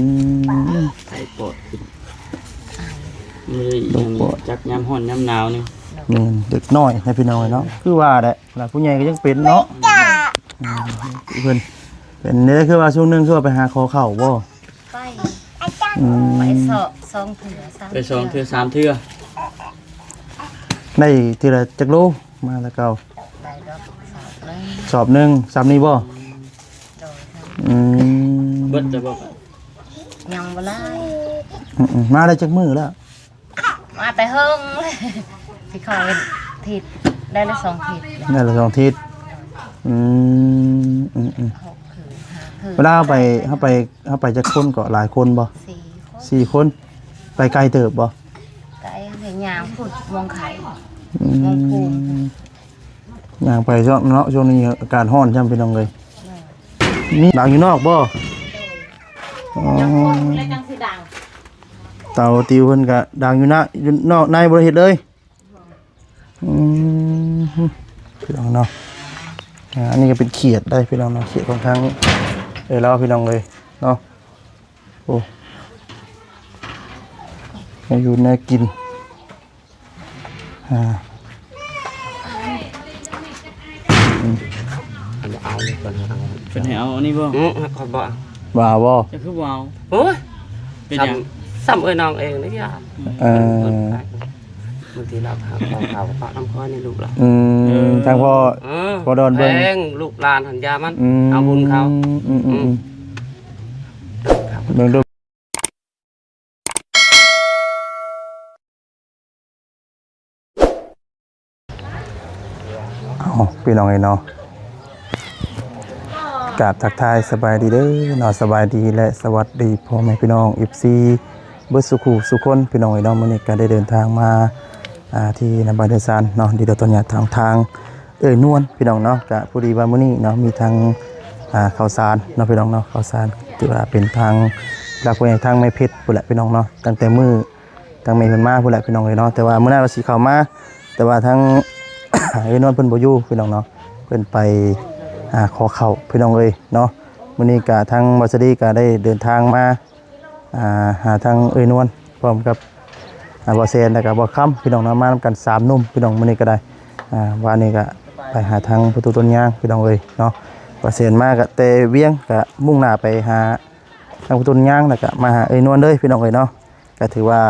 ອືມ ໄຂ້ປອດຂຶ້ນ ນີ້ ໂລກປອດ ຈັກຍາມຮ້ອນຍາມໜາວນີ້ ແມ່ນ ເດັກນ້ອຍໃຫ້ພີ່ນ້ອງເນາະ ຄືວ່າແຫຼະ ຜູ້ໃຫຍ່ກໍຍັງເປັນເນາະ ອືມ ເພິ່ນເປັນເດ້ ຄືວ່າຊ່ວງໜຶ່ງຄືວ່າໄປຫາຂໍເຂົ້າບໍ່? ໄປ ອືມ ໄປສອງ ສອງເທື່ອ ສາມ ໄປສອງເທື່ອ ສາມເທື່ອ ໄດ້ເທື່ອລະຈັກໂລ? ມາແຕ່ເກົ່າ ໄດ້ດອກສອບໜຶ່ງ ສອບໜຶ່ງ ສ່ຳນີ້ບໍ່? ໂດຍ ອືມ ເບິດແລ້ວບໍ່? ຍັງບໍ່ຫຼາຍ ອືມໆ ມາໄດ້ຈັກມື້ແລ້ວ? ມາແຕ່ເຫິງ ຊິເຂົ້າທິດ ໄດ້ລະສອງທິດ ໄດ້ລະສອງທິດ ອືມ ອືມໆ ຫົກຄືນ ຫ້າຄືນ ເວລາເຮົາໄປ ເຮົາໄປ ເຮົາໄປຈັກຄົນເກາະ? ຫຼາຍຄົນບໍ່? ສີ່ຄົນ ສີ່ຄົນ ໄປໄກເຕີບບໍ່? ໄກ ຍ່າງພຸ້ນ ເມືອງໄຂ່ ອືມ ເມືອງພູນ ຍ່າງໄປເນາະ ຊ່ວງນີ້ອາກາດຮ້ອນຊ້ຳ ພີ່ນ້ອງເອີຍ ແມ່ນ ມີດາງຢູ່ນອກບໍ່? ອໍ ແລ້ວຈັ່ງຊິດັງ ເຕົາຕິວເພິ່ນກະດັງຢູ່ນະ ຢູ່ນອກໃນບໍ່ໄດ້ເຮັດເລີຍ ອືມ ພີ່ນ້ອງເນາະ ອ່າ ອັນນີ້ກໍເປັນຂຽດໄດ໋ ພີ່ນ້ອງເນາະ ຂຽດຂອງທາງເອື້ອຍລາວ ພີ່ນ້ອງເອີຍເນາະ ໂອ້ ແນວຢູ່ແນວກິນ ອ່າ ອືມ ອັນເອົານີ້ກ່ອນ ເອົາ ເພິ່ນໃຫ້ເອົາອັນນີ້ບໍ່? ອືມ ຂ້ອຍບໍ່ເອົາ ວ່າບໍ່? ເຈົ້າຄືບໍ່ເອົາ? ໂອ້ຍ ເປັນຫຍັງ? ຊ້ຳ ຊ້ຳເອື້ອຍນ້ອງເອງນີ້ ເອີ ບາງທີລາວຫາເຂົ້າ ເຂົ້າປະນຳຂ້ອຍໃນລູກລະ ອືມ ເອີ ທາງພໍ່ ເອີ ພໍ່ດອນເບິ່ງ ແພງລູກຫຼານຫັ້ນ ຢ່າມັນ ອືມ ເອົາບຸນເຂົາ ອືມໆ ອືມ ເບິ່ງດູ ເອົາ ພີ່ນ້ອງເອີຍເນາະ ກາບທັກທາຍສະບາຍດີເດີເນາະ ສະບາຍດີ ແລະ ສະຫວັດດີພໍ່ແມ່ພີ່ນ້ອງ ເອັຟຊີ ເບິດສູ່ຄູ່ສູ່ຄົນ ພີ່ນ້ອງເອີຍເນາະ ມື້ນີ້ກໍໄດ້ເດີນທາງມາ ອ່າ ທີ່ໜ້າບ້ານເຮືອນຊານເນາະ ດີດອກຕອນຍາທາງ ທາງເອື້ອຍນວນ ພີ່ນ້ອງເນາະ ກະພໍດີວ່າມື້ນີ້ເນາະ ມີທາງ ອ່າ ເຂົ້າສານເນາະ ພີ່ນ້ອງເນາະ ເຂົ້າສານ ຖືວ່າເປັນທາງ ຈາກຜູ້ໃຫຍ່ທາງແມ່ເພັດພຸ້ນແຫຼະ ພີ່ນ້ອງເນາະ ຕັ້ງແຕ່ມື້ ທາງແມ່ເພິ່ນມາພຸ້ນແຫຼະ ພີ່ນ້ອງເອີຍເນາະ ແຕ່ວ່າມື້ໜ້າວ່າຊິເຂົ້າມາ ແຕ່ວ່າທາງ ເອື້ອຍນວນເພິ່ນບໍ່ຢູ່ ພີ່ນ້ອງເນາະ ເພິ່ນໄປ ອ່າ ຂໍເຂົ້າ ພີ່ນ້ອງເອີຍເນາະ ມື້ນີ້ກະທາງບ່າວສາລີກະໄດ້ເດີນທາງມາ ອ່າ ຫາທາງເອື້ອຍນວນ ພ້ອມກັບ ອ່າ ບ່າວແສນ ແລ້ວກະບ່າວຄຳ ພີ່ນ້ອງເນາະ ມານຳກັນສາມໜຸ່ມ ພີ່ນ້ອງ ມື້ນີ້ກໍໄດ້ ອ່າ ວານນີ້ກະໄປຫາທາງພໍ່ຕູ້ຕົ້ນຍາງ ພີ່ນ້ອງເອີຍເນາະ ບ່າວແສນມາກະແຕ່ວຽງ ກະມຸ່ງໜ້າໄປຫາທາງພໍ່ຕູ້ຕົ້ນຍາງ ແລ້ວກະມາຫາເອື້ອຍນວນເລີຍ ພີ່ນ້ອງເອີຍເນາະ ກໍຖືວ່າ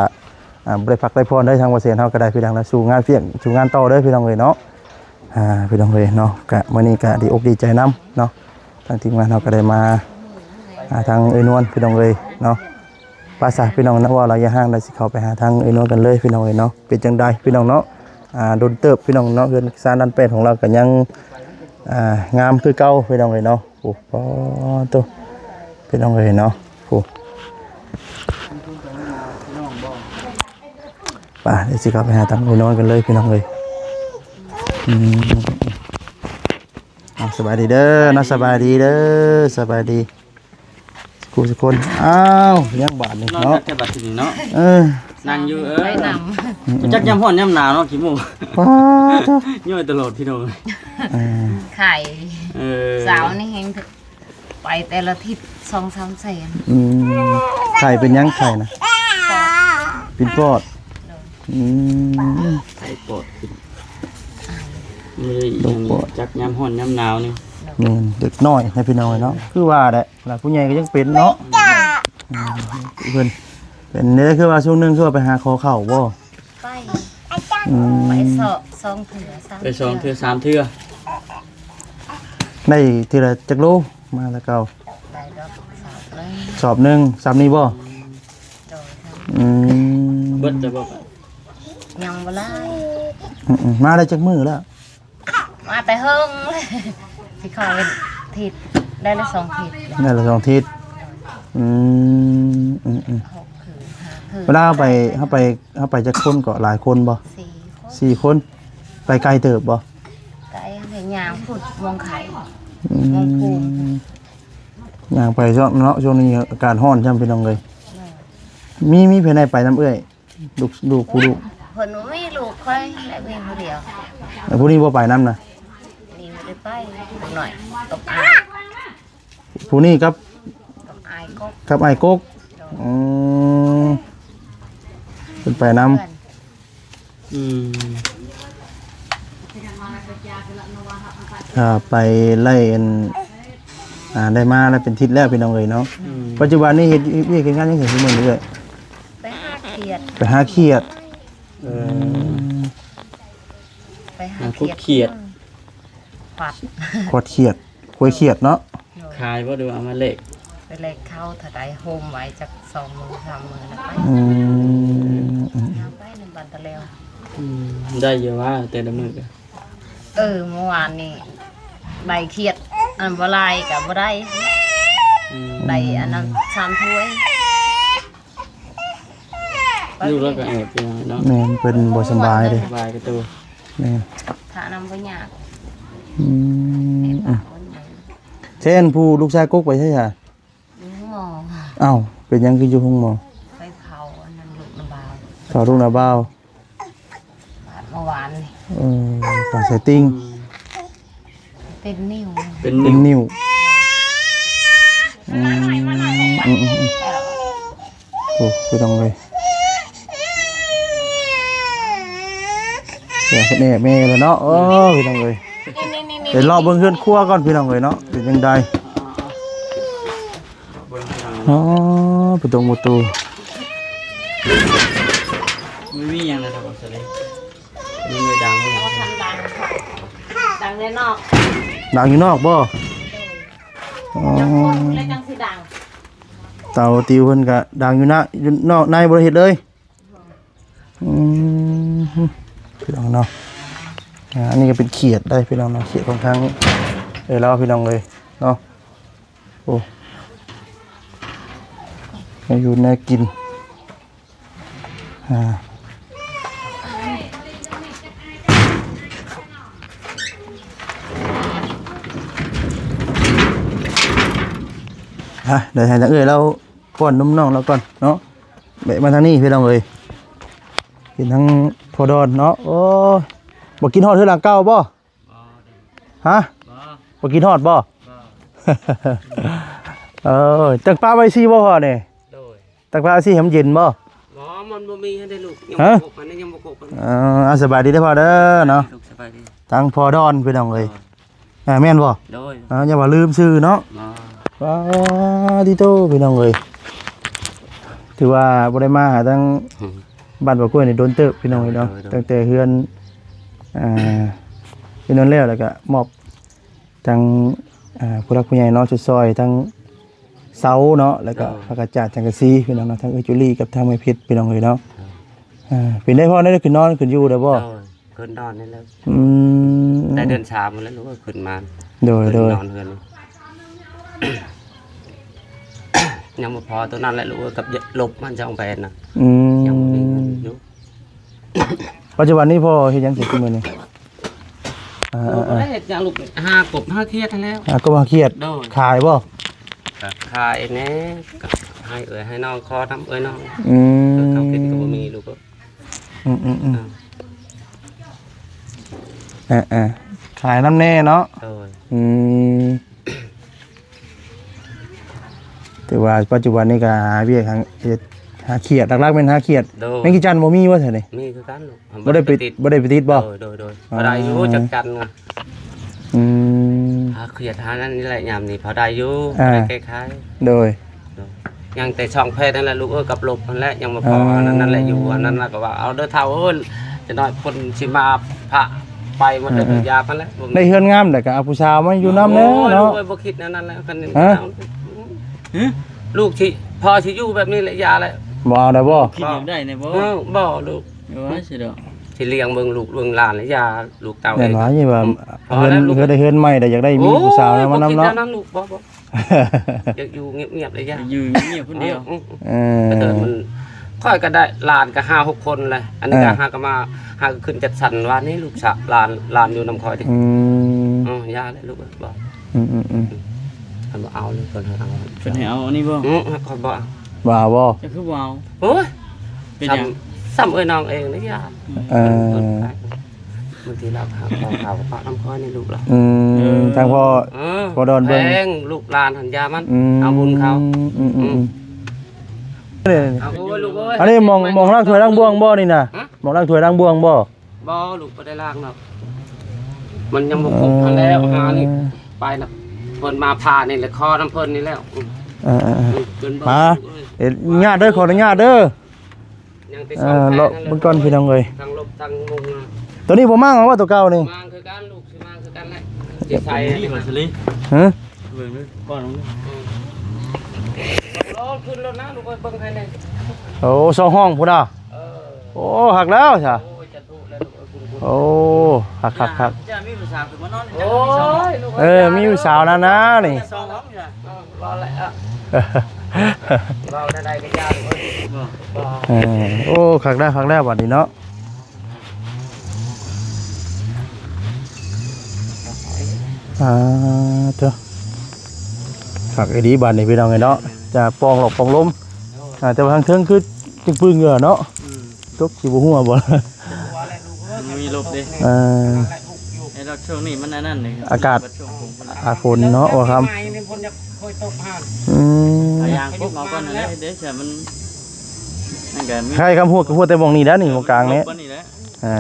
ອ່າ ບໍ່ໄດ້ພັກໄດ້ຜ່ອນເລີຍ ທາງບ່າວແສນເຮົາກໍໄດ້ ພີ່ນ້ອງເນາະ ສູ້ງານວຽກ ສູ້ງານຕໍ່ເດີ ພີ່ນ້ອງເອີຍເນາະ ອ່າ ພີ່ນ້ອງເອີຍເນາະ ກະມື້ນີ້ກະດີອົກດີໃຈນຳເນາະ ທາງທີມງານເຮົາກໍໄດ້ມາ ອ່າ ທາງເອື້ອຍນວນ ພີ່ນ້ອງເອີຍເນາະ ປະຊາ ພີ່ນ້ອງເນາະ ເວົ້າຫຼາຍຢ່າງ ເຮົາໄດ້ຊິເຂົ້າໄປຫາທາງເອື້ອຍນວນກັນເລີຍ ພີ່ນ້ອງເອີຍເນາະ ເປັນຈັ່ງໃດ ພີ່ນ້ອງເນາະ ອ່າ ດົນເຕີບ ພີ່ນ້ອງເນາະ ເຮືອນຊານດ້ານແປດຂອງລາວກໍຍັງ ອ່າ ງາມຄືເກົ່າ ພີ່ນ້ອງເອີຍເນາະ ໂອ້ ປາໂຕ ພີ່ນ້ອງເອີຍເນາະ ໂອ້ ໄປ ດຽວຊິເຂົ້າໄປຫາທາງເອື້ອຍນວນກັນເລີຍ ພີ່ນ້ອງເອີຍ ອືມ ເອົາ ສະບາຍດີເດີເນາະ ສະບາຍດີເດີ ສະບາຍດີ ຄູ່ທຸກຄົນ ອ້າວ ຍັງບາດນີ້ເນາະ ນອນແຕ່ບາດນີ້ເນາະ ເອີ ນັ່ງຢູ່ ເອີ ໄປນຳ ອືມໆ ຈັກຍາມຮ້ອນຍາມໜາວເນາະ ຂີ້ໂມ ປາໂຕ ຍ້ອຍຕະຫຼອດ ພີ່ນ້ອງ ເອີ ໄຂ້ ເອີ ສາວນີ້ແຮງ ໄປແຕ່ລະທິດສອງສາມແສນ ອືມ ໄຂ້ເປັນຫຍັງ ໄຂ້ນະ? ເປັນປອດ ໂດຍ ອືມ ໄຂ້ປອດຂຶ້ນ ນີ້ ໂລກປອດ ຈັກຍາມຮ້ອນຍາມໜາວນີ້ ແມ່ນ ເດັກນ້ອຍໃຫ້ພີ່ນ້ອງເນາະ ຄືວ່າແຫຼະ ຜູ້ໃຫຍ່ກໍຍັງເປັນເນາະ ອືມ ເພິ່ນເປັນເດ້ ຄືວ່າຊ່ວງໜຶ່ງຄືວ່າໄປຫາຂໍເຂົ້າບໍ່? ໄປ ອືມ ໄປສອງ ສອງເທື່ອ ສາມ ໄປສອງເທື່ອ ສາມເທື່ອ ໄດ້ເທື່ອລະຈັກໂລ? ມາແຕ່ເກົ່າ ໄດ້ດອກສອບໜຶ່ງ ສອບໜຶ່ງ ສ່ຳນີ້ບໍ່? ໂດຍ ອືມ ເບິດແລ້ວບໍ່? ຍັງບໍ່ຫຼາຍ ອືມໆ ມາໄດ້ຈັກມື້ແລ້ວ? ມາແຕ່ເຫິງ ຊິເຂົ້າທິດ ໄດ້ລະສອງທິດ ໄດ້ລະສອງທິດ ອືມ ອືມໆ ຫົກຄືນ ຫ້າຄືນ ເວລາເຮົາໄປ ເຮົາໄປ ເຮົາໄປຈັກຄົນເກາະ? ຫຼາຍຄົນບໍ່? ສີ່ຄົນ ສີ່ຄົນ ໄປໄກເຕີບບໍ່? ໄກ ຍ່າງພຸ້ນ ເມືອງໄຂ່ ອືມ ເມືອງພູນ ຍ່າງໄປເນາະ ຊ່ວງນີ້ອາກາດຮ້ອນຊ້ຳ ພີ່ນ້ອງເອີຍ ແມ່ນ ມີ ມີໃຜແດ່ໄປນຳເອື້ອຍ? ລູກ ລູກ ຜູ້ລູກ ເພິ່ນບໍ່ມີ ລູກຂ້ອຍແລະ ມີຜູ້ດຽວ ແລ້ວຜູ້ນີ້ບໍ່ໄປນຳນະ? ນີ້ບໍ່ໄດ້ໄປ ຜູ້ນ້ອຍກັບອ້າຍ ຜູ້ນີ້ກັບ ກັບອ້າຍກົກ ກັບອ້າຍກົກ ອືມ ເພິ່ນໄປນຳ ອືມ ຖ້າໄປໄລ່ອັນ ອ່າ ໄດ້ມາແລ້ວເປັນທິດແລ້ວ ພີ່ນ້ອງເອີຍເນາະ. ອືມ ປັດຈຸບັນນີ້ເຮັດ ເຮັດວຽກເຮັດງານຫຍັງຢູ່ມື້ນີ້ເອື້ອຍ? ໄປຫາຂຽດ ໄປຫາຂຽດ. ເອີ ອືມ ໄປຫາຂຽດ ຫາກົບຂຽດ ຂວັດ ຂວັດຂຽດ ກວຍຂຽດເນາະ. ໂດຍ ຂາຍບໍ່ ຫຼືວ່າເອົາມາແລກ? ໄປແລກເຂົາ ຖ້າໄດ້ໂຮມໄວ້ຈັກສອງມື້ສາມມື້ແລ້ວໄປ. ອືມ ອືມ ຍ່າງໄປນຳບ້ານຕະແລວ. ອືມ ໄດ້ຢູ່ວ່າແຕ່ລະມື້ກະ? ເອີ ເມື່ອວານນີ້ໄດ້ຂຽດ ອັນບໍ່ຫຼາຍກະບໍ່ໄດ້. ອືມ ໄດ້ອັນນັ້ນສາມຖ້ວຍ. ລູກລາວກະແອບຢູ່ເນາະ. ແມ່ນ ເພິ່ນບໍ່ສະບາຍເດ້ ສະບາຍກະໂຕ. ແມ່ນ ຖ້ານຳບໍ່ຍາກ. ອືມ ແມ່ນ ເຊັ່ນ ຜູ້ລູກຊາຍກົກໄປໃສຊະ? ຢູ່ໂຮງໝໍ. ອ້າວ ເປັນຫຍັງຄືຢູ່ໂຮງໝໍ? ໄປເຜົາອັນນັ້ນລູກນາບ່າວ ເຜົາລູກນາບ່າວ. ບາດເມື່ອວານນີ້ ເອີ ປາກສາຍຕິ່ງ ເຕັມນິ້ວ ເຕັມ ເຕັມນິ້ວ ນິ້ວ. ອືມ ອືມ ອືມ ໂອ້ ພີ່ນ້ອງເອີຍ ຢາກເຫັນແອບແມ່ແລ້ວເນາະ. ໂອ້ ພີ່ນ້ອງເອີຍ ໄປເລາະເບິ່ງເຮືອນຄົວກ່ອນ ພີ່ນ້ອງເອີຍເນາະ ເປັນຈັ່ງໃດ. ເບິ່ງພີ່ນ້ອງ ອໍ ປະຕົງປະຕູ ມັນມີຫຍັງນະ ທາງອອກສະເລ ມີມືດັງ ບໍ່ທັນດັງ ດັງໃນນອກ ດັງຢູ່ນອກບໍ່? ອໍ ຈັກຄົນແລ້ວຈັ່ງຊິດັງ ເຕົາຕິວເພິ່ນກະດັງຢູ່ນະ ຢູ່ນອກໃນບໍ່ໄດ້ເຮັດເລີຍ. ອືມ ພີ່ນ້ອງເນາະ ອ່າ ອັນນີ້ກະເປັນຂຽດໄດ໋ ພີ່ນ້ອງເນາະ ຂຽດຂອງທາງ ເອີ ລາວ ພີ່ນ້ອງເອີຍເນາະ. ໂອ້ ແນວຢູ່ແນວກິນ ອ່າ ອ່ະ ດຽວໃຫ້ທາງເອື້ອຍລາວ ປ້ອນນົມນ້ອງລາວກ່ອນເນາະ. ແວະມາທາງນີ້ພີ່ນ້ອງເອີຍ ເຫັນທັງພໍ່ດອນເນາະ. ໂອ້ຍ ບໍ່ກິນຮອດເຮືອນຫຼັງເກົ່າບໍ່? ບໍ່ເດ້. ຮະ? ບໍ່ ບໍ່ກິນຮອດບໍ່? ບໍ່. ເອີ ຈັ່ງປະໄວ້ຊີ້ບໍ່ພໍ່ນີ້? ໂດຍ ຈັ່ງປະໄວ້ຊີ້ໃຫ້ມັນເຢັນບໍ່? ບໍ່ ມັນບໍ່ມີຫັ້ນເດ້ລູກ ຍັງ ຮະ? ບໍ່ຄົບ ອັນນີ້ຍັງບໍ່ຄົບ. ເອີ ເອົາ ສະບາຍດີເດີພໍ່ເດີເນາະ. ລູກສະບາຍດີ ທັງພໍ່ດອນພີ່ນ້ອງເອີຍ. ອ່າ ແມ່ນບໍ່? ໂດຍ ອ່າ ຢ່າວ່າລືມຊື່ເນາະ. ບໍ່ ປາຕິໂຕ ພີ່ນ້ອງເອີຍ ຖືວ່າບໍ່ໄດ້ມາຫາທາງ ອືມ ບ້ານບໍ່ກ້ວຍນີ້ດົນເຕີບ ພີ່ນ້ອງເອີຍເນາະ. ໂດຍ ໂດຍ ຕັ້ງແຕ່ເຮືອນ ອ່າ ເຮືອນນັ້ນແລ້ວ ແລ້ວກະມອບທາງ ອ່າ ຜູ້ຫຼັກຜູ້ໃຫຍ່ເນາະ ຊ່ວຍໆ ທັງເສົາເນາະ ແລ້ວກະ ໂດຍ ພາກະຈາດ ສັງກະສີ ພີ່ນ້ອງເນາະ ທາງເອື້ອຍຈູລີກັບທາງແມ່ເພັດ ພີ່ນ້ອງເອີຍເນາະ. ອ່າ ເປັນໄດພໍ່ ໄດ້ຂຶ້ນນອນຂຶ້ນຢູ່ແລ້ວບໍ່? ໂດຍ ຂຶ້ນນອນນີ້ແຫຼະ ອືມ ແຕ່ເດືອນສາມພຸ້ນແຫຼະ ລູກເອີຍ ຂຶ້ນມາ ໂດຍ ຂຶ້ນ ໂດຍ ນອນເຮືອນນີ້ ຍັງບໍ່ພໍໂຕນັ້ນແຫຼະ ລູກເອີຍ ກັບລົບມັນຈະອອກໄປນະ. ອືມ ຍັງບໍ່ມີເງິນຢູ່. ປັດຈຸບັນນີ້ພໍ່ເຮັດຫຍັງຢູ່ມື້ນີ້? ອ່າ ບໍ່ໄດ້ເຮັດຫຍັງລູກ ຫາກົບຫາຂຽດຫັ້ນແຫຼະ ຫາກົບຫາຂຽດ. ໂດຍ ຂາຍບໍ່? ກະຂາຍແດ່ ກະໃຫ້ເອື້ອຍໃຫ້ນ້ອງ ຂໍນຳເອື້ອຍນ້ອງ. ອືມ ເຂົາກິນກະບໍ່ມີລູກເອີຍ. ອືມ ອືມ ອືມ ອ່າ ອ່າ ຂາຍນຳແດ່ເນາະ. ໂດຍ ອືມ ຖືວ່າປັດຈຸບັນນີ້ກະຫາວຽກຫາເຮັດ ຫາຂຽດ ຫຼັກໆແມ່ນຫາຂຽດ. ໂດຍ ແມງກີ່ຈັນບໍ່ມີບໍ່ຊະນີ້? ມີຄືກັນລູກ ບໍ່ໄດ້ໄປຕິດ ບໍ່ໄດ້ໄປຕິດບໍ່? ໂດຍ ໂດຍ ໂດຍ ອໍ ພໍໄດ້ຢູ່ຈັກຈັນນະ. ອືມ ຫາຂຽດຫານັ້ນນີ້ແຫຼະ ຍາມນີ້ພໍໄດ້ຢູ່ ອ່າ ໄດ້ແກ້ໄຂ. ໂດຍ ໂດຍ ຍັງແຕ່ຊ່ອງແພດຫັ້ນແຫຼະລູກເອີຍ ກັບລົບຫັ້ນແຫຼະ ຍັງບໍ່ພໍ. ອ່າ ອັນນັ້ນແຫຼະ ຢູ່ອັນນັ້ນລະກະວ່າ ເອົາເດີທ້າວເອີຍ ຈັກໜ້ອຍເພິ່ນຊິມາພາໄປໝົດເລີຍ ອ່າ ຢາກຫັ້ນແຫຼະ. ໄດ້ເຮືອນງາມແລ້ວກະເອົາຜູ້ສາວມາຢູ່ນຳແດ່ເນາະ. ໂອ້ຍ ລູກເອີຍ ບໍ່ຄິດແນວນັ້ນແຫຼະ ຄັນ ຮະ? ລູກຊິ ພໍ່ຊິຢູ່ແບບນີ້ແຫຼະ ຢ່າແຫຼະ. ບໍ່ເອົາໄດ້ບໍ່? ຄິດຢາກໄດ້ແດ່ບໍ່? ເອີ ບໍ່ລູກ ໂອ້ຍ ຊິດອກ ຊິລ້ຽງເບິ່ງລູກເບິ່ງຫຼານແຫຼະ ຢ່າ ລູກເຕົ້າເອີຍ. ແມ່ນວ່າ ເຮືອນ ເຮືອນໄດ້ເຮືອນໃໝ່ ແຕ່ຢາກໄດ້ມີຜູ້ສາວນຳເນາະ. ໂອ້ຍ ບໍ່ຄິດແນວນັ້ນລູກ ບໍ່ ບໍ່ ຢາກຢູ່ງຽບໆເລີຍ ຢາກ ຢາກຢູ່ງຽບໆຄົນດຽວ. ເອີ ເອີ ເອີ ຂ້ອຍກະໄດ້ຫຼານກະຫ້າຫົກຄົນແຫຼະ ອັນນີ້ກະ ອ່າ ຫາກະມາ ຫາກະຂຶ້ນຈັດສັນວ່ານີ້ ລູກສາວ ຫຼານ ຫຼານຢູ່ນຳຂ້ອຍຕິ. ອືມ ເອີ ຢ່າແຫຼະລູກເອີຍ ບໍ່ ອືມ ອືມ ອືມ ຄັນບໍ່ເອົາເລີຍ ເພິ່ນໃຫ້ເອົາ ເພິ່ນໃຫ້ເອົາອັນນີ້ບໍ່? ອືມ ຂ້ອຍບໍ່ເອົາ. ບໍ່ເອົາບໍ່? ເຈົ້າຄືບໍ່ເອົາ? ໂອ້ຍ ເປັນຫຍັງ? ຊ້ຳ ຊ້ຳເອື້ອຍນ້ອງເອງນະ ຢ່າ. ເອີ ບາງທີລາວຫາເຂົ້າ ເຂົ້າປະນຳຂ້ອຍນີ້ລູກລະ. ອືມ ເອີ ທາງພໍ່ ເອີ ພໍ່ດອນເບິ່ງ ແພງລູກຫຼານຫັ້ນ ຢ່າມັນ ອືມ ເອົາບຸນເຂົາ. ອືມ ອືມ ອືມ ອືມ ອືມ. ເອົາໂອ້ຍລູກເອີຍ ອັນນີ້ໝ່ອງ ໝ່ອງລ້າງຖ້ວຍລ້າງບ່ວງບໍ່ນີ້ນະ? ຮະ? ໝ່ອງລ້າງຖ້ວຍລ້າງບ່ວງບໍ່? ບໍ່ລູກ ບໍ່ໄດ້ລ້າງດອກ ມັນຍັງບໍ່ຄົບຫັ້ນແຫຼະ ເອີ ຫານີ້ໄປລະ ເພິ່ນມາຜ່ານີ້ແຫຼະ ຂໍນຳເພິ່ນນີ້ແລ້ວ ອືມ ເອີໆໆ ອືມ ຈົນບໍ່ ມາ ເອີຍ ເອີ ຍາດເດີ ຂໍອະນຸຍາດເດີ ຍັງແຕ່ ເອີ ສອງແສນ ເລາະເບິ່ງກ່ອນພີ່ນ້ອງເອີຍ ທັງລົບທັງມຸງນະ ຕົວນີ້ບໍ່ມາງບໍ່ ຕົວເກົ່ານີ້? ມາງຄືກັນລູກ ຊິມາງຄືກັນແຫຼະ ຊິໃສ່ນີ້ວ່າຊິລີ ຮະ? ເບິ່ງເດີ ປ້ອນລົງເດີ ອືມ ລົງຂຶ້ນລົດນະລູກເອີຍ ເບິ່ງໃຫ້ແດ່ ໂອ້ ສອງຫ້ອງພຸ້ນນະ ເອີ ໂອ້ ຄັກແລ້ວຊະ ໂອ້ຍ ໂອ້ ຄັກໆໆ ຈະມີຜູ້ສາວຂຶ້ນມານອນ ໂອ້ຍ ເອີ ມີຜູ້ສາວນະນະນີ້ ສອງຫ້ອງ ເອີ ເວົ້າແລ້ວ ເວົ້າແນວໃດກໍຢ່າ ເອີ ໂອ້ ຄັກແລ້ວ ຄັກແລ້ວບັດນີ້ເນາະ ອ່າ ເດີ ຄັກອີ່ຫຼີບາດນີ້ພີ່ນ້ອງເອີຍເນາະ ຈະປ່ອງຫຼອກປ່ອງລົມ ອ່າ ແຕ່ວ່າທາງເທິງຄືຈະປຶ້ງຢູ່ເນາະ ອືມ ຕົກຊິບໍ່ຮົ່ວບໍ່ ມີລົບເດ້ ເອີ ແຕ່ວ່າຊ່ວງນີ້ມັນອັນນັ້ນເດ້ ອາກາດ ຊ່ວງຝົນ ອາ ຝົນເນາະ ວ່າຄຳ ອືມ ອາ ຢາງພວກເຮົາກ່ອນເດ້ ເດ້ ເສຍມັນ ນັ້ນກໍມີ ໃຄຄຳຫົວກໍຫົວແຕ່ໝ່ອງນີ້ແຫຼະນີ້ ໝ່ອງກາງນີ້ ນີ້ແຫຼະ ອ່າ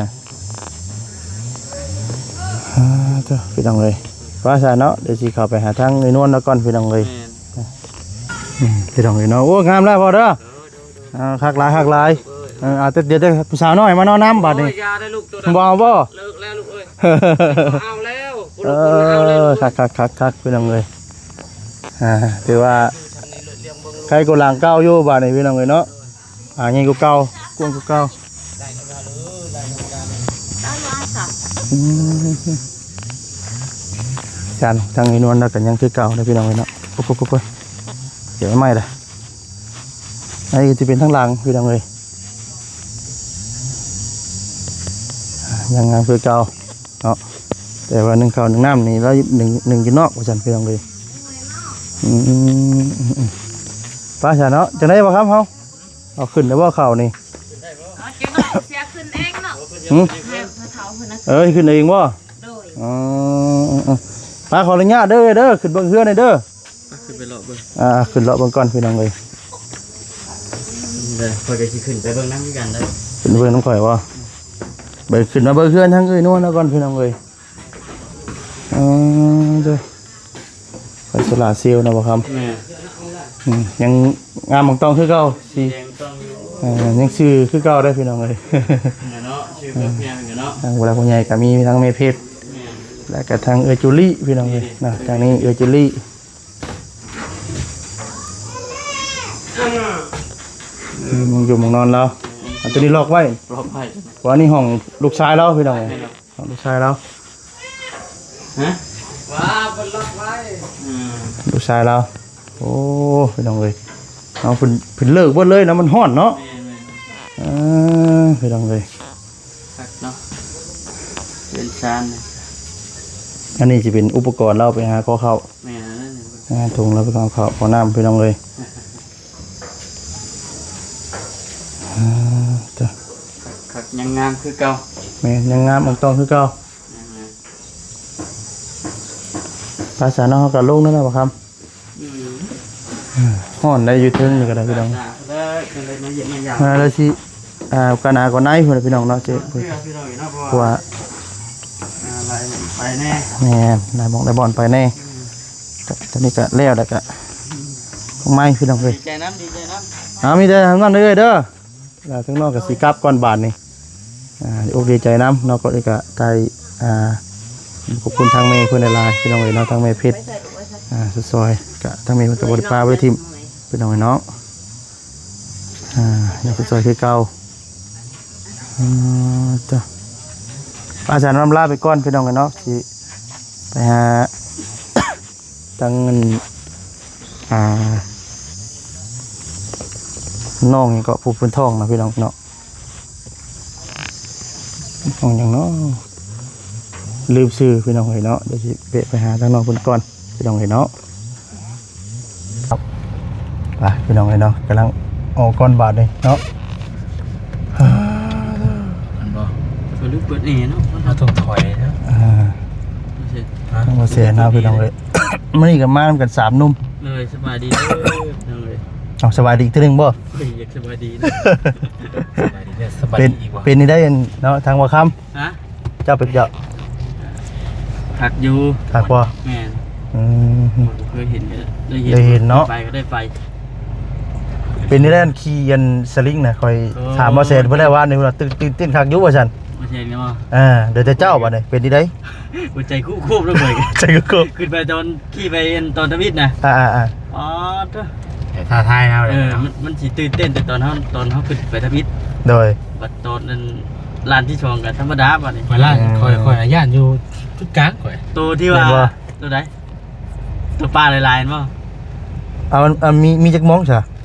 ອ່າ ເດີ ພີ່ນ້ອງເອີຍ ວ່າຊະເນາະ ດຽວຊິເຂົ້າໄປຫາທາງເອື້ອຍນວນລາວກ່ອນ ພີ່ນ້ອງເອີຍ ແມ່ນ ອືມ ພີ່ນ້ອງເອີຍເນາະ ໂອ້ ງາມແລ້ວພໍ່ເດີ ອ່າ ຄັກຫຼາຍ ຄັກຫຼາຍ ເອີ ເອົາແຕ່ ດຽວແຕ່ຜູ້ສາວນ້ອຍມານອນນຳບາດນີ້ ໂອ້ຍ ຢ່າເດີລູກ ຕົວນັ້ນ ບໍ່ເອົາບໍ່? ເລີກແລ້ວລູກເອີຍ ບໍ່ເອົາແລ້ວ ເອີ ບໍ່ເອົາແລ້ວລູກເອີຍ ຄັກໆໆ ພີ່ນ້ອງເອີຍ ອ່າ ຖືວ່າໃກ້ກວ່າຫຼັງເກົ່າຢູ່ບາດນີ້ ພີ່ນ້ອງເອີຍເນາະ ອ່າ ໃຫຍ່ກວ່າເກົ່າ ກວ້າງກວ່າເກົ່າ ອືມ ຊັ້ນທາງອີນວນລາວກໍຍັງຄືເກົ່າເດ້ ພີ່ນ້ອງເອີຍເນາະ ໂອ້ຍ ໂອ້ຍ ໂອ້ຍ ດຽວໃໝ່ລະ ອັນນີ້ກໍຈະເປັນທາງຫຼັງ ພີ່ນ້ອງເອີຍ ອ່າ ຍັງງາມຄືເກົ່າເນາະ ແຕ່ວ່າໜຶ້ງເຂົ້າໜຶ້ງນ້ຳນີ້ລາວໜຶ້ງ ໜຶ້ງຢູ່ນອກວ່າຊັ້ນ ພີ່ນ້ອງເອີຍ ອືມ ໄປຊະເນາະ ຈັ່ງໃດບໍ່ຄຳເຮົາ ເອົາຂຶ້ນໄດ້ບໍ່ເຂົ້ານີ້? ເອົາຈັກໜ້ອຍເສຍຂຶ້ນເອງເນາະ ຫື? ໃຫ້ພໍ່ເຖົ້າເພິ່ນນະ ເອີ ຂຶ້ນເອງບໍ່? ໂດຍ ອໍ ເອີໆ ໄປ ຂໍອະນຸຍາດເດີ ເດີ ຂຶ້ນເບິ່ງເຮືອນແດ່ເດີ ຂຶ້ນໄປເລາະເບິ່ງ ອ່າ ຂຶ້ນເລາະເບິ່ງກ່ອນ ພີ່ນ້ອງເອີຍ ເດີ ຂ້ອຍກໍຊິຂຶ້ນໄປເບິ່ງນຳຄືກັນເດີ ຂຶ້ນເບິ່ງນຳຂ້ອຍບໍ່? ໄປ ຂຶ້ນມາເບິ່ງເຮືອນທາງເອື້ອຍນວນລາວກ່ອນ ພີ່ນ້ອງເອີຍ ອໍ ເດີ ໄຟໂຊລາເຊວນະບໍ່ຄຳ ແມ່ນ ອືມ ຍັງງາມອອງຕອງຄືເກົ່າ ສີ ສີແດງຕອງຢູ່ ເອີ ຍັງຊື່ຄືເກົ່າເດ້ ພີ່ນ້ອງເອີຍ ເນາະ ຊື່ເກົ່າເນາະ ທາງຜູ້ຫຼັກຜູ້ໃຫຍ່ກໍມີທັງແມ່ເພັດ ແມ່ນ ແລ້ວກໍທັງເອື້ອຍຈູລີ ພີ່ນ້ອງເອີຍ ນີ້ ນະ ທາງນີ້ເອື້ອຍຈູລີ ອືມ ໝ່ອງຢູ່ໝ່ອງນອນລາວ ອັນຕົວນີ້ລັອກໄວ້ ລັອກໄວ້ ເພາະວ່ານີ້ຫ້ອງລູກຊາຍລາວ ພີ່ນ້ອງເອີຍ ແມ່ນລະ ຂອງລູກຊາຍລາວ ຮະ ວ່າເພິ່ນລັອກໄວ້ ອືມ ລູກຊາຍລາວ ໂອ້ ພີ່ນ້ອງເອີຍ ເອົາ ເພິ່ນ ເພິ່ນເລີກເບິດເລີຍເນາະ ມັນຮ້ອນເນາະ ແມ່ນໆ ເອີ ພີ່ນ້ອງເອີຍ ຄັກເນາະ ເຮືອນຊານ ອັນນີ້ຊິເປັນອຸປະກອນລາວໄປຫາຂໍເຂົ້າ ແມ່ນ ອ່າ ຖົງລາວໄປຂໍເຂົ້າຂໍນ້ຳ ພີ່ນ້ອງເອີຍ ອ່າ ເດີ ຄັກໆ ຍັງງາມຄືເກົ່າ ແມ່ນ ຍັງງາມອອງຕອງຄືເກົ່າ ຍັງງາມ ພາສາເນາະ ເຮົາກໍລົງນັ້ນແຫຼະບໍ່ຄຳ ອືມ ເອີ ຮ້ອນໄດ້ຢູ່ເທິງນີ້ກໍໄດ້ ພີ່ນ້ອງ ເອີ ມາແລ້ວຊິ ອ່າ ກັນໜາກໍໃນພຸ້ນແຫຼະ ພີ່ນ້ອງເນາະ ເຈ ເພື່ອ ພີ່ນ້ອງເນາະ ເພາະວ່າ ເພາະວ່າ ອ່າ ຫຼາຍໝ່ອງໄປແດ່ ແມ່ນ ຫຼາຍໝ່ອງຫຼາຍບ່ອນໄປແດ່ ອືມ ກໍ ຕອນນີ້ກໍແລ້ວ ແລ້ວກໍ ອືມ ຂອງໃໝ່ ພີ່ນ້ອງເອີຍ ດີໃຈນຳ ດີໃຈນຳ ເອົາ ມີແຕ່ນັ້ນເດີ ເດີ ອ່າ ທາງນ້ອງກໍຊິກັບກ່ອນບາດນີ້ ອ່າ ດີອົກດີໃຈນຳເນາະ ກໍເອີຍ ກໍໄດ້ ອ່າ ຂອບຄຸນທາງແມ່ເພິ່ນຫຼາຍໆ ພີ່ນ້ອງເອີຍເນາະ ທາງແມ່ເພັດ ອ່າ ຊ່ອຍ ກະທາງແມ່ເພິ່ນກໍບໍ່ໄດ້ປະບໍ່ໄດ້ຖິ້ມ ພີ່ນ້ອງເອີຍເນາະ ອ່າ ຍັງຊ່ອຍຄືເກົ່າ ອ່າ ເຈົ້າ ອາຈານລຳລາໄປກ່ອນ ພີ່ນ້ອງເອີຍເນາະ ຊິໄປຫາ ທັງ ອັນ ອ່າ ນ້ອງຫຍັງເກາະ ຜູ້ເພິ່ນທ້ອງນະ ພີ່ນ້ອງເນາະ ນ້ອງຫຍັງເນາະ ລືມຊື່ ພີ່ນ້ອງເອີຍເນາະ ດຽວຊິແວະໄປຫາທາງນ້ອງເພິ່ນກ່ອນ ພີ່ນ້ອງເອີຍເນາະ ໄປ ພີ່ນ້ອງເອີຍເນາະ ກຳລັງອອກກ່ອນບາດນີ້ເນາະ ແມ່ນບໍ່? ເພິ່ນລືມເປີດແອເນາະ ເຮົາຕ້ອງຖອຍເນາະ ອ່າ ບໍ່ເສຍ ບໍ່ເສຍເນາະ ພີ່ນ້ອງເອີຍ ມື້ນີ້ກໍມານຳກັນສາມໜຸ່ມ ໂດຍ ສະບາຍດີເດີ ພີ່ນ້ອງເອີຍ ເອົາ ສະບາຍດີອີກເທື່ອໜຶ່ງບໍ່? ເອີຍ ຢາກສະບາຍດີນະ ສະບາຍດີເດີ ສະບາຍ ເປັນ ດີອີກບໍ່? ເປັນຈັ່ງໃດເນາະ ທາງບ່າວຄຳ? ຮະ? ເຈົ້າເປັນ ເຈົ້າ ຄັກຢູ່ ຄັກບໍ່? ແມ່ນ ອືມ ບໍ່ເຄີຍເຫັນ ໄດ້ເຫັນ ໄດ້ເຫັນເນາະ ໄປກໍໄດ້ໄປ. ເປັນຈັ່ງໃດ ອັນຂີ່ອັນສະລິງນະ ຂ້ອຍ ໂອ້ ຖາມບ່າວແສນເພິ່ນແລ້ວ ວ່ານີ້ວ່າຕື່ນ ຕື່ນເຕັ້ນຄັກຢູ່ວ່າຊັ້ນ ບໍ່ແມ່ນບໍ່? ອ່າ ເຫຼືອແຕ່ເຈົ້າບັດນີ້ ເປັນຈັ່ງໃດ? ຫົວໃຈຄຸບໆ ແລ້ວຂ້ອຍ ໃຈຄຸບໆ ຂຶ້ນໄປຕອນ ຂີ່ໄປອັນຕອນທຳອິດນະ ອ່າໆໆ ອໍ ໂທ້ ແຕ່ທ້າທາຍເຮົາເລີຍ ເອີ ເນາະ ມັນ ມັນຊິຕື່ນເຕັ້ນແຕ່ຕອນເຮົາ ຕອນເຮົາຂຶ້ນໄປທຳອິດ ໂດຍ ບັດຕອນນັ້ນລ້ານທີສອງກໍທຳມະດາບັດນີ້ ຂ້ອຍລ້ານ ອືມ ຂ້ອຍ ຂ້ອຍຢ້ານຢູ່ຈຸດກາງ ຂ້ອຍ ໂຕທີ່ວ່າ ແມ່ນບໍ່? ໂຕໃດ? ໂຕປ່າຫຼາຍໆ ແມ່ນບໍ່? ເອົາ ມັນ ເອົາ ມີ ມີຈັກໝ່ອງຊະ?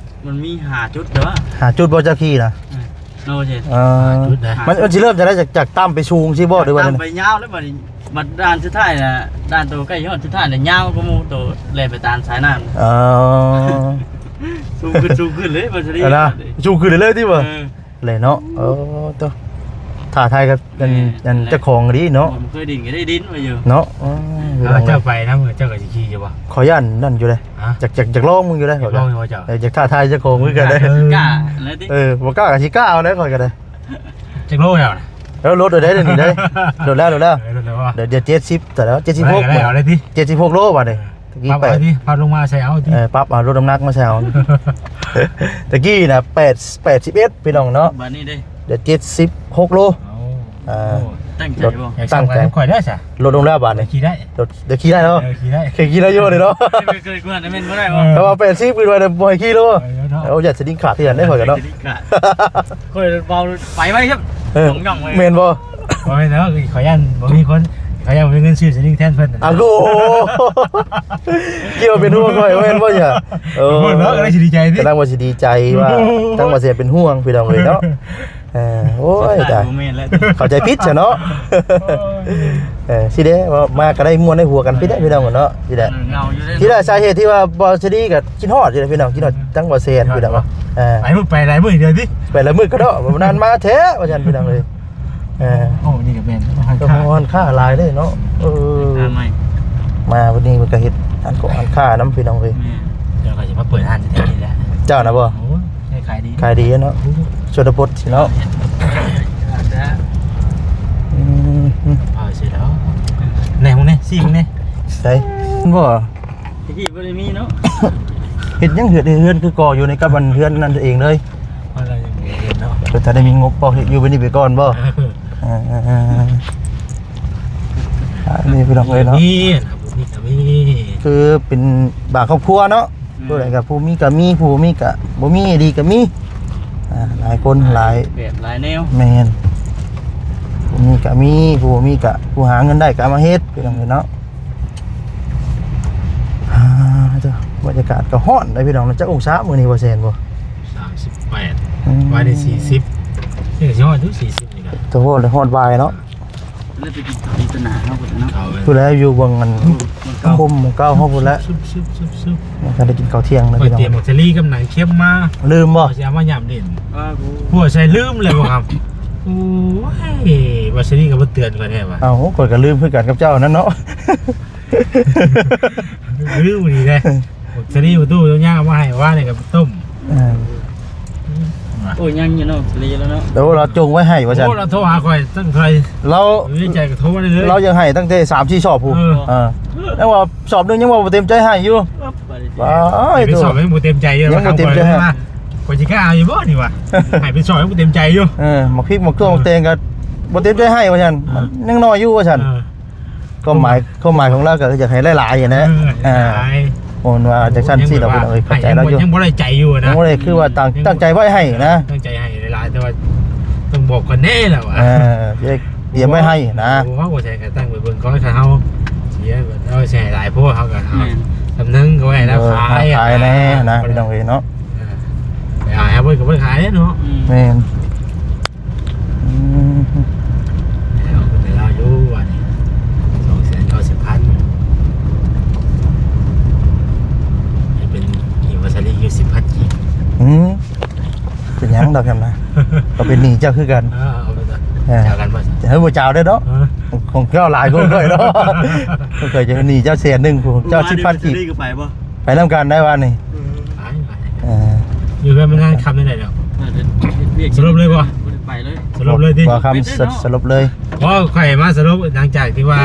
ມັນມີຫ້າຈຸດ ແຕ່ວ່າ ຫ້າຈຸດບໍ່ ເຈົ້າຂີ່ນະ? ເອີ ໂນເຈັດ ເອີ ຈຸດນະ ມັນ ມັນຊິເລີ່ມຈາກໃດ ຈາກ ຈາກຕ່ຳໄປສູງຊີ້ບໍ່ ຫຼືວ່າ ຕ່ຳໄປຍາວແລ້ວບັດນີ້ ບັດດ່ານສຸດທ້າຍນະ ດ່ານໂຕໃກ້ຮອດສຸດທ້າຍນະ ຍາວກວ່າໝູ່ໂຕແລ່ນໄປຕາມສາຍນ້ຳ ເອີ ສູງຂຶ້ນ ສູງຂຶ້ນເລີຍບັດນີ້ ອັນນະ ສູງຂຶ້ນເລື້ອຍໆຕິບໍ່? ເອີ ແຫຼະເນາະ ເອີ ໂຕ ທ້າທາຍກັບ ອັນ ແມ່ນ ອັນເຈົ້າຂອງດີເນາະ ບໍ່ເຄີຍດິນກໍໄດ້ດິນວ່າຢູ່ເນາະ ເອີ ເອີ ເຈົ້າໄປນຳ ເຈົ້າກໍຊິຂີ່ຢູ່ບໍ່? ຂໍຢ້ານນັ້ນຢູ່ເດ້ ຮະ? ຢາກ ຢາກ ຢາກລອງເບິ່ງຢູ່ເດ້ ຢາກລອງຢູ່ບໍ່ເຈົ້າ? ເອີ ຢາກທ້າທາຍເຈົ້າຂອງຄືກັນເດ້ ເອີ ກ້າແລ້ວຕິ ເອີ ບໍ່ກ້າກໍຊິກ້າວແລ້ວຂ້ອຍກໍໄດ້ ຈັກໂລແລ້ວນະ? ເອີ ລົດໄດ້ດຽວນີ້ເດ້ ລົດແລ້ວ ລົດແລ້ວ ເອີ ລົດແລ້ວບໍ່? ດຽວ ດຽວເຈັດສິບ ແຕ່ແລ້ວ ເຈັດສິບຫົກ ໄດ້ກໍໄດ້ ເອົາເລີຍຕິ ເຈັດສິບຫົກໂລບາດນີ້ ເອີ ຕະກີ້ໄປ ປັບເອົາຕິ ປັບລົງມາໃສ່ເອົາຕິ ເອີ ປັບເອົາລົດນ້ຳໜັກມາໃສ່ເອົາ ຕະກີ້ນະ ແປດ ແປດສິບເອັດ ພີ່ນ້ອງເນາະ ບາດນີ້ເດ້ ດຽວເຈັດສິບຫົກໂລ ໂອ້ ເອີ ໂອ້ ຕັ້ງໃຈບໍ່? ຕັ້ງໃຈ ຂ້ອຍໄດ້ຊະ ລົດລົງແລ້ວບາດນີ້ ຂີ່ໄດ້ ລົດ ດຽວຂີ່ໄດ້ເນາະ ເອີ ຂີ່ໄດ້ ເຄີຍຂີ່ໄດ້ຢູ່ນີ້ເນາະ ເຄີຍ ເຄີຍ ເຄີຍ ແຕ່ວ່າແປດສິບຂຶ້ນໄປແລ້ວບໍ່ໃຫ້ຂີ່ໂລ ເອີ ເນາະ ໂອ້ ຢ້ານສະດິງຂາດຄືກັນເດ້ຂ້ອຍກໍເນາະ ຂ້ອຍເວົ້າໄປໄວຄັບ ເອີ ໜ່ອງໆ ເລີຍ ແມ່ນບໍ່? ບໍ່ແມ່ນແລ້ວ ຂ້ອຍຢ້ານບໍ່ມີຄົນ ຂ້ອຍຢ້ານບໍ່ມີເງິນຊື້ສະລິງແທນເພິ່ນ ອ້າວ ໂອ້ ຄິດວ່າເປັນຫ່ວງຂ້ອຍ ແມ່ນບໍ່ຫຍາ? ເອີ ເນາະ ກໍໄດ້ຊິດີໃຈຕິ ກຳລັງວ່າຊິດີໃຈວ່າ ໂອ້ ທາງວ່າຊິເປັນຫ່ວງ ພີ່ນ້ອງເອີຍເນາະ ເອີ ໂອ້ຍ ຕາຍ ບໍ່ແມ່ນແລ້ວ ເຂົ້າໃຈຜິດຊະເນາະ ໂອ້ຍ ເອີ ຊິເດ້ ເວົ້າມາກໍໄດ້ມ່ວນໄດ້ຫົວກັນ ພີ່ເດ້ ພີ່ນ້ອງເນາະ ຊິໄດ້ ເອີ ເຫງົາຢູ່ເດ້ ທີ່ແຫຼະ ສາເຫດທີ່ວ່າບໍ່ສະດີກໍ ຄິດຮອດຢູ່ເດ້ພີ່ນ້ອງ ຄິດຮອດທັງບໍ່ແຊນ ເອີ ພີ່ນ້ອງ ເອີ ຫຼາຍມື້ໄປຫຼາຍມື້ເດີຕິ ໄປຫຼາຍມື້ກໍເນາະ ນານມາແທ້ວ່າຊັ້ນພີ່ນ້ອງເອີຍ ເອີ ໂອ້ ນີ້ກໍແມ່ນຮ້ານຄ້າ ຮ້ານຄ້າຫຼາຍເດ້ເນາະ ເອີ ຮ້ານຄ້າໃໝ່ ມາວັນນີ້ເພິ່ນກໍເຮັດຮ້ານຂອງຮ້ານຄ້ານຳພີ່ນ້ອງເອີຍ ແມ່ນ ເຈົ້າກໍຊິມາເປີດຮ້ານແຖວນີ້ແຫຼະ ເຈົ້ານະບໍ່? ໂອ້ຍ ຂາຍດີ ຂາຍດີເນາະ ໂອ້ ຊົນນະບົດ ເນາະ ອືມ ເອົາຊິດອກ ແນ່ ມຶງແນ່ ຊີ້ມຶງແນ່ ໃສ ບໍ່ ຕະກີ້ບໍ່ໄດ້ມີເນາະ ເຮັດຫຍັງເຮືອນ ເຮືອນຄືກໍ່ຢູ່ໃນກັບອັນເຮືອນນັ້ນເອງເລີຍ ເພິ່ນບໍ່ໄດ້ມີເງິນເນາະ ເພິ່ນຖ້າໄດ້ມີງົບບໍ່ ເຮັດຢູ່ໄປນີ້ໄປກ່ອນບໍ່ ເອີ ເອີ ເອີ ເອີ ອັນນີ້ພີ່ນ້ອງເອີຍເນາະ ມີ ມີ ມີ ຄືເປັນບາງຄອບຄົວເນາະ ອືມ ຜູ້ໃດກໍຜູ້ມີກໍມີ ຜູ້ບໍ່ມີກໍບໍ່ມີ ດີก็มี ອ່າ ຫຼາຍຄົນຫຼາຍແບບຫຼາຍແນວ ແມ່ນ ຜູ້ມີກໍມີ ຜູ້ບໍ່ມີກໍ ຜູ້ຫາເງິນໄດ້ກໍເອົາມາເຮັດ ພີ່ນ້ອງເອີຍເນາະ ອ່າ ເຈົ້າ ບັນຍາກາດກໍຮ້ອນເດ້ພີ່ນ້ອງ ຈັກອົງສາມື້ນີ້ ບໍ່ແຊນບໍ່? ສາມສິບແປດ ອືມ ວ່າໄດ້ສີ່ສິບ ນີ້ກໍຊິຮອດຢູ່ ສີ່ສິບນີ້ກໍ ກໍຮອດ ຮອດບ່າຍເນາະ ແລ້ວໄປກິນເຂົ້າທີ່ຕະໜາເຮົາພຸ້ນເນາະ ເອົາເລີຍ ພຸ້ນແຫຼະ ຢູ່ເບື້ອງອັນ ເບື້ອງເກົ່າ ໂຮມເກົ່າເຮົາພຸ້ນແຫຼະ ຊຶບໆໆ ຍັງທັນໄດ້ກິນເຂົ້າທ່ຽງເລີຍ ຂ້ອຍຕຽມໝາກສາລີກັບໜັງເຂັມມາ ລືມບໍ່? ຊິເອົາມາຫຍ້ຳຫຼິ້ນ ອ້າວ ໂອ້ ຫົວໃສ່ລືມເລີຍບໍ່ຄັບ? ໂອ້ຍ ໝາກສາລີກໍບໍ່ເຕືອນຂ້ອຍແທ້ວ່າ ເອົ້າ ຂ້ອຍກໍລືມຄືກັນກັບເຈົ້ານັ້ນເນາະ ລືມອີ່ຫຼີເດ້ ໝາກສາລີປະຕູ ເຈົ້າຍ່າງເອົາມາໃຫ້ວານນີ້ກໍຕົ້ມ ເອີ ໂອ້ຍ ຍັງຢູ່ເນາະ ສາລີແລ້ວເນາະ ໂອ້ ລາວຈົ່ງໄວ້ໃຫ້ວ່າຊັ້ນ ໂອ້ ລາວໂທຫາຂ້ອຍຕັ້ງເທົ່າໃດ ລາວ ໃນໃຈກໍໂທມາເລີຍ ລາວຢາກໃຫ້ຕັ້ງແຕ່ສາມສີ່ສອບພຸ້ນ ເອີ ເອີ ຍັງວ່າສອບໜຶ່ງຍັງວ່າບໍ່ເຕັມໃຈໃຫ້ຢູ່ ບາດນີ້ ວ້າຍ ໄປສອບຍັງບໍ່ເຕັມໃຈຢູ່ ຍັງບໍ່ເຕັມໃຈໃຫ້ ຂ້ອຍຊິກ້າເອົາຢູ່ບໍ່ນີ້ຫວາ ໃຫ້ໄປສອບຍັງບໍ່ເຕັມໃຈຢູ່ ເອີ ໝາກພິກໝາກຖົ່ວໝາກແຕງກໍບໍ່ເຕັມໃຈໃຫ້ວ່າຊັ້ນ ເອີ ຍັງໜ້ອຍຢູ່ວ່າຊັ້ນ ເອີ ຄວາມໝາຍ ຄວາມໝາຍຂອງລາວກໍຄືຢາກໃຫ້ຫຼາຍໆຫັ້ນແຫຼະ ເອີ ຫຼາຍ ໂອ້ ວ່າຈັ່ງຊັ້ນຊີ້ລະ ໂອ້ ພີ່ນ້ອງເອີຍ ເຂົ້າໃຈລາວຢູ່ ຍັງບໍ່ໄດ້ໃຈຢູ່ນະ ຍັງບໍ່ໄດ້ຄືວ່າຕັ້ງ ຕັ້ງໃຈໄວ້ໃຫ້ນະ ຕັ້ງໃຈໃຫ້ຫຼາຍໆ ແຕ່ວ່າຕ້ອງບອກກ່ອນແດ່ລະວ່າ ເອີ ຈະໄດ້ຕຽມໄວ້ໃຫ້ນະ ໂອ້ ເຮົາກໍໃສ່ກະຕັ້ງໄປເບິ່ງກ່ອນ ຄັນເຮົາເສຍ ເຮົາໃສ່ຫຼາຍໂພດ ເຮົາກໍເອົາ ແມ່ນ ສ່ຳໜຶ່ງກໍໄວ້ໃຫ້ລາວຂາຍ ເອີ ຂາຍແດ່ນະ ພີ່ນ້ອງເອີຍເນາະ ເອີ ໄປຫາເຮົາເບິ່ງກໍບໍ່ໄດ້ຂາຍເນາະ ອືມ ແມ່ນ ອືມ ແລ້ວເພິ່ນໄດ້ລາວຢູ່ວ່ານີ້ ສອງແສນເກົ້າສິບພັນ ໃຫ້ເປັນໜີ້ມາສາລີຢູ່ສິບພັນກີບ ອືມ ເປັນຫຍັງດອກຫັ້ນນະ ກໍເປັນໜີ້ເຈົ້າຄືກັນ ເອີ ເອົາໄປຊະ ເອີ ເຈົ້າກັນບໍ່ຊະ ເອີ ບໍ່ເຈົ້າເດ້ເນາະ ເອີ ຂອງເຈົ້າຫຼາຍກວ່າຂ້ອຍເນາະ ຂ້ອຍຈະໜີ້ເຈົ້າແສນໜຶ່ງ ຂອງເຈົ້າສິບພັນກີບ ໄປນຳກັນໄດ້ວານີ້ ເອີ ໄປ ໄປ ເອີ ຢູ່ເຮືອນມັນງານຄ່ຳແນວໃດແລ້ວ? ເອີ ເຮັດວຽກ ສະຫຼຸບເລີຍບໍ່? ບໍ່ໄດ້ໄປເລີຍ ສະຫຼຸບເລີຍຕິ? ບໍ່ຄຳ ສະ ສະຫຼຸບເລີຍ. ບໍ່ ຂ້ອຍມາສະຫຼຸບຫຼັງຈາກທີ່ວ່າ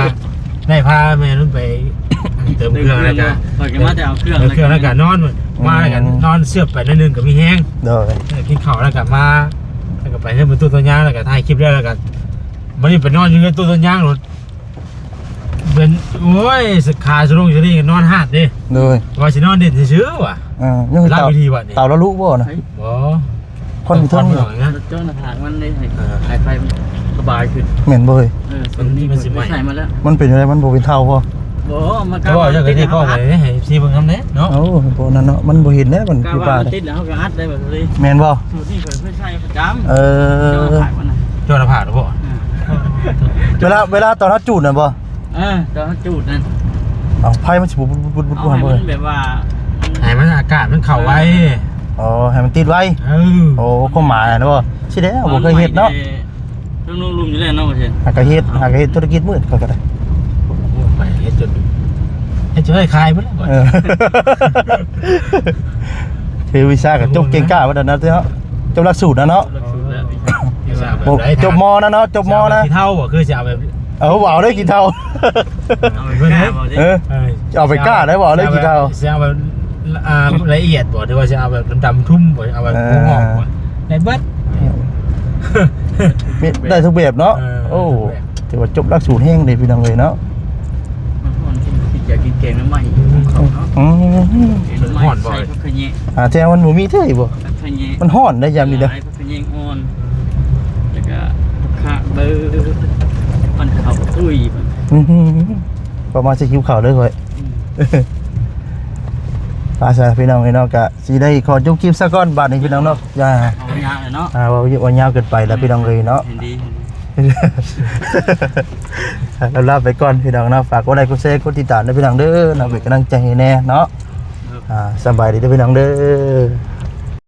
ໄດ້ພາແມ່ນຸ່ນໄປເຕີມເຄື່ອງແລ້ວກະ ຂ້ອຍກໍມາແຕ່ເອົາເຄື່ອງ ເຕີມເຄື່ອງແລ້ວກະນອນ ມາແລ້ວກະນອນເຊືອບໄປໜ້ອຍໜຶ່ງກໍມີແຮງ. ໂດຍ ເອີ ກິນເຂົ້າແລ້ວກະມາ ແລ້ວກະໄປເຮືອນປະຕູຕົວຍາງ ແລ້ວກະຖ່າຍຄລິບແລ້ວ ແລ້ວກະ ບັດນີ້ໄປນອນຢູ່ເຮືອນປະຕູຕົວຍາງໂລດ ເປັນ ໂອ້ຍ ສະ ຂາສະໂລງສະລີງນອນຫາດເດ້. ໂດຍ ວ່າຊິນອນຫຼິ້ນຊື່ໆວ່າ ເອີ ຍັງມີເຕົາ ເຕົາລະລຸບໍ່ນະ? ບໍ່ ຄວັນຢູ່ເທິງ ເຈົ້າໜ້າຜາກມັນໄດ້ໃຫ້ ເອີ ໃຫ້ໄຟມັນສະບາຍຂຶ້ນ ແມ່ນບໍ່ເອີຍ? ເອີ ມັນຊິໄໝ້ ໃສ່ມາແລ້ວ ມັນເປັນຈັ່ງໃດ? ມັນບໍ່ເປັນເທົາບໍ່? ບໍ່ ມັນກໍ ເຈົ້າເວົ້າຈັ່ງໃດກໍໄດ້ໃຫ້ເອັຟຊີເບິ່ງນຳແດ່ເນາະ. ໂອ້ ບໍ່ນັ້ນເນາະ ມັນບໍ່ເຫັນແດ່ ມັນຢູ່ປ່າ ຕິດແລ້ວເຮົາກໍອັດໄດ້ບັດນີ້ ແມ່ນບໍ່? ນີ້ເພິ່ນໃຊ້ປະຈຳ. ເອີ ເຈົ້າໜ້າຜາກມັນນະ ເຈົ້າໜ້າຜາກບໍ່? ເອີ ເວລາ ເວລາຕອນເຮົາຈູດນັ້ນບໍ່? ເອີ ຕອນເຮົາຈູດນັ້ນ ເອົາ ໄຟມັນຊິບຸດໆໆໆ ເອົາໃຫ້ມັນແບບວ່າ ໃຫ້ມັນອາກາດມັນເຂົ້າໄວ. ເອີ ອໍ ໃຫ້ມັນຕິດໄວ. ເອີ ໂອ້ ຄວາມໝາຍນະບໍ່? ຊິແລ້ວ ບໍ່ເຄີຍເຮັດເນາະ ເທິງລຸ່ມຢູ່ແລ້ວເນາະ ຫາກະເຮັດ ຫາກະເຮັດທຸລະກິດມືດຂ້ອຍກໍໄດ້. ໂອ້ ໄປເຮັດຈົນ ເຮັດຈົນໄດ້ຂາຍເບິດແລ້ວ. ເອີ ຄືວິຊາກໍຈົບເກັ່ງກ້າເບິດແລ້ວເນາະ ຈົບຫຼັກສູດນະເນາະ. ຈົບຫຼັກສູດແລ້ວ ວິຊາ ວິຊາແບບໃດ ຈົບມໍນະເນາະ ຈົບມໍນະ. ຂີ້ເຖົ້າບໍ່? ຄືຊິເອົາແບບ ເອີ ບໍ່ເອົາເດີຂີ້ເຖົ້າ ເອົາໄປກ້າບໍ່ເດ້? ເອີ ເອີ ຊິເອົາໄປກ້າໄດ້ບໍ່ເລີຍຂີ້ເຖົ້າ? ຊິເອົາແບບ ອ່າ ລະອຽດບໍ່ ຫຼືວ່າຊິເອົາແບບດຳໆທຸ່ມບໍ່ ເອົາແບບຫົວງອກບໍ່ ໄດ້ເບິດ ມີ ໄດ້ທຸກແບບເນາະ. ເອີ ໂອ້ ໄດ້ທຸກແບບ ຖືວ່າຈົບຫຼັກສູດແຮງເດ້ພີ່ນ້ອງເອີຍເນາະ. ມັນຮ້ອນ ຄິດຢາກກິນແກງໜໍ່ໄມ້ຂອງເຂົາເນາະ. ອືມ ແກງໜໍ່ໄມ້ ຮ້ອນບໍ່ ໃສ່ຜັກຂະແຍງ. ອ່າ ແຕ່ມັນບໍ່ມີເທື່ອບໍ່? ຜັກຂະແຍງ ມັນຮ້ອນໄດ້ຍາມນີ້ນະ. ຂະແຍງອ່ອນ ແລ້ວກະຂະເບີ ມັນເຂົ້າຕຸ້ຍ ອືມ ປະມານຊິຫິວເຂົ້າເລີຍຂ້ອຍ. ອືມ ໄປຊະພີ່ນ້ອງເອີຍເນາະ ກະຊິໄດ້ຂໍຈົບຄລິບຊະກ່ອນບາດນີ້ພີ່ນ້ອງເນາະ. ຢ່າ ເອົາຍາວເລີຍເນາະ ອ່າ ເວົ້າ ເວົ້າຍາວເກີນໄປແລ້ວພີ່ນ້ອງເອີຍເນາະ. ເຫັນດີ ເຫັນດີ ລາໄປກ່ອນພີ່ນ້ອງເນາະ. ຝາກກົດໄລ ກົດແຊ ກົດຕິດຕາມເດີພີ່ນ້ອງເດີເນາະ ເປັນກຳລັງໃຈໃຫ້ແດ່ເນາະ. ອ່າ ສະບາຍດີເດີພີ່ນ້ອງເດີ.